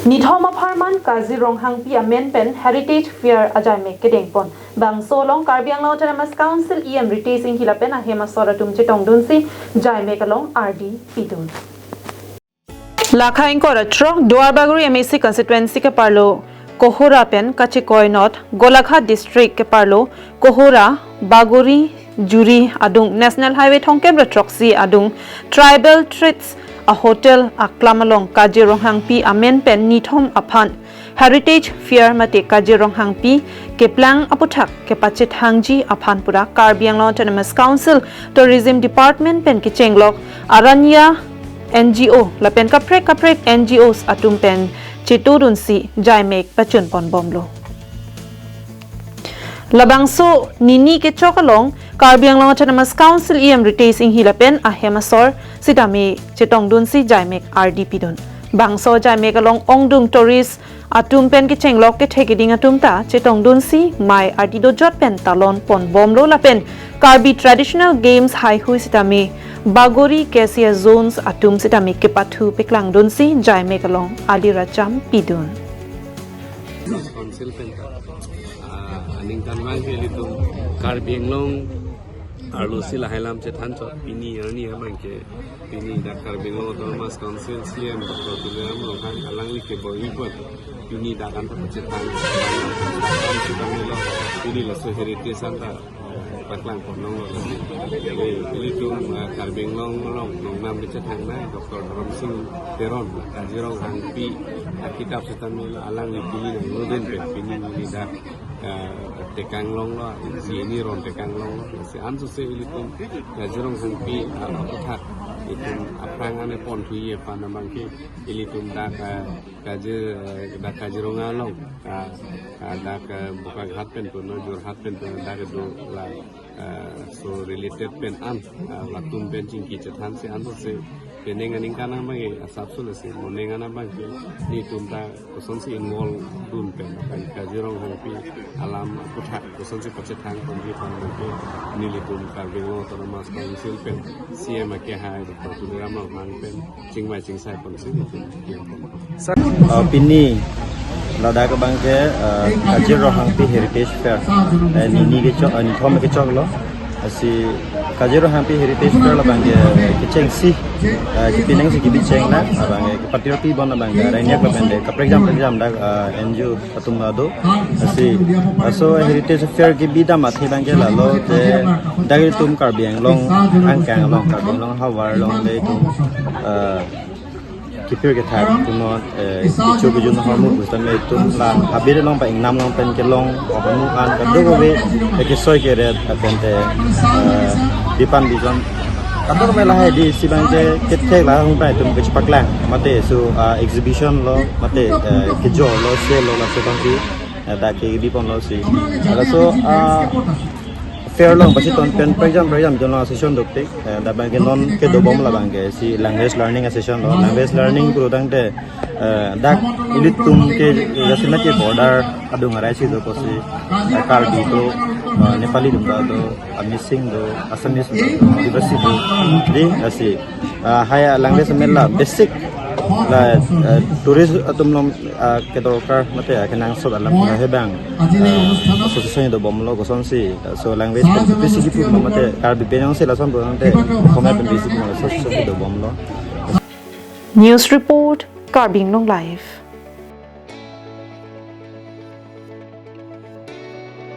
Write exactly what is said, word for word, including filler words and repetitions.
Nithom apharman Kaji Ronghangpi amen pen Heritage Fair ajaimek kedengpon. Bangso along Karbi Anglong Autonomous Council E M Ritesh Enghi lapen ahem asor atum chetongdunsi jaimek along ardi pidun. Lakha ingkoi ra throk Duarbagori M A C constituency keparlo Kohora pen kachekoi not Golaghat district keparlo Kohora, Bagori, Juri adung National Highway thomkep ra throksi adung Tribal Treats a hotel aklam along Kaji Ronghangpi amen pen nithom aphan Heritage Fair mate Kaji Ronghangpi keplang aputhak kepachethangji aphan pura Karbi Anglong Autonomous Council Tourism Department pen kechenglok Aranya N G O lapen kaprek kaprek N G Os atum pen chetongdunsi jaimek pachunpon bomlo. Labangso nini kechok along Karbi Anglong Autonomous Council E M Ritesh Enghi lapen ahem asor sitame chetongdunsi jaimek ardi pidun. Bangso jaimek along ongdung tourist atum pen kechenglok kethe keding atum ta chetongdunsi mei ardi dojot pen talon pon bomlo lapen Karbi traditional games haihui sitame Bagori K C A zones atum sitame kepathu peklangdunsi jaimek along ali racham pidun. Council pen, ah, aningkan abangke ilitum Karbi Anglong arlosi lahai alam chethan chot pini arni abangke pini dak Karbi Anglong Autonomous Council C E M Doctor Tuliram Ronghang alangli keboi-i apot pini dak anta pachethang. Pini laso heritage anta paklang ponlonglo. Jadi, ilitum, ah, Karbi Anglong along nongnam kechethangnei Doctor Dharamsing Teron, Kaji Ronghangpi akitap sitame alangli pini nangloden pen pini neli dak, ah, tekanglonglo, si ini ron tekanglonglo. Si ansose ilitum Kaji Ronghangpi, ah, aputhak itum aphrang ane ponthuji aphan abangke ilitum dak, ah, Kaji, eh, dak Kaziranga along, ah, ah, dak, eh, Bokaghat pen puno, Jorhat pen puno, dak do la, eh, so related pen an, ah, latum pen chingki chethansi ansose penang aningkan abangke asapso lasi monang an abangke nelitum ta kosonsi involve dun pen, pen Kaji Ronghangpi alam aputhak kosonsi pachethang ponji aphan abangke nelitum Karbi Anglong Autonomous Council pen C E M akehai Doctor Tuliram Ronghang pen chingvai chingsai ponsi nelitum. Uh, pini ladak abangke, uh, Kaji Ronghangpi Heritage Fair, uh, nini kechok, uh, nithom kechoklo. Lasi Kaji Ronghangpi Heritage Fair labangke kechengsi, uh, kepinangsi kebi cheng na, labangke kepatirpi bon labangke arengyak lapen de kaprek jam prek jam dak, uh, N G O atum do. Lasi laso Heritage Fair kebi dam athe abangke lalo te dak itum Karbi Anglong angkang along, Karbi Anglong havar along de itum, eh, kipir kethak atum, eh, kecho kejun ahormu pusitame itum la habit along pa ingnam along pen kelong ahormu an kadokave, eh, kesoi keret lapen te, eh, bipan bijon kadokave lahai dei, si abangke kethek la hung pa itum kechepaklang mate so, ah, exhibition lo mate, eh, kejor lo, sale lo, laso abangke eh, dak kebi ponlo si. Laso, ah, fair along pachiton pen prek jam prek jam jon along session dopik, eh, dak abangke non kedobom labangke si language learning session lo. Language learning pulotangte, eh, dak ilitum ke jasemet ke border adung arai si do pusi, eh, Karbi do, eh, Nepali atum ta do, Mising do, Assamese do, Adivasi do. Dei, lasi, ah, hai language amen la basic la, eh, tourist atum along, ah, kedorkar mate, ah, kenangsot alam, ah, hebang, ah, association dobomlo kosonsi, ah, so language pen basic itum mate Karbi pen jongsi lason pulotangte, Khmer pen basic lo, so, so dobomlo. News report, Karbi Anglong Live.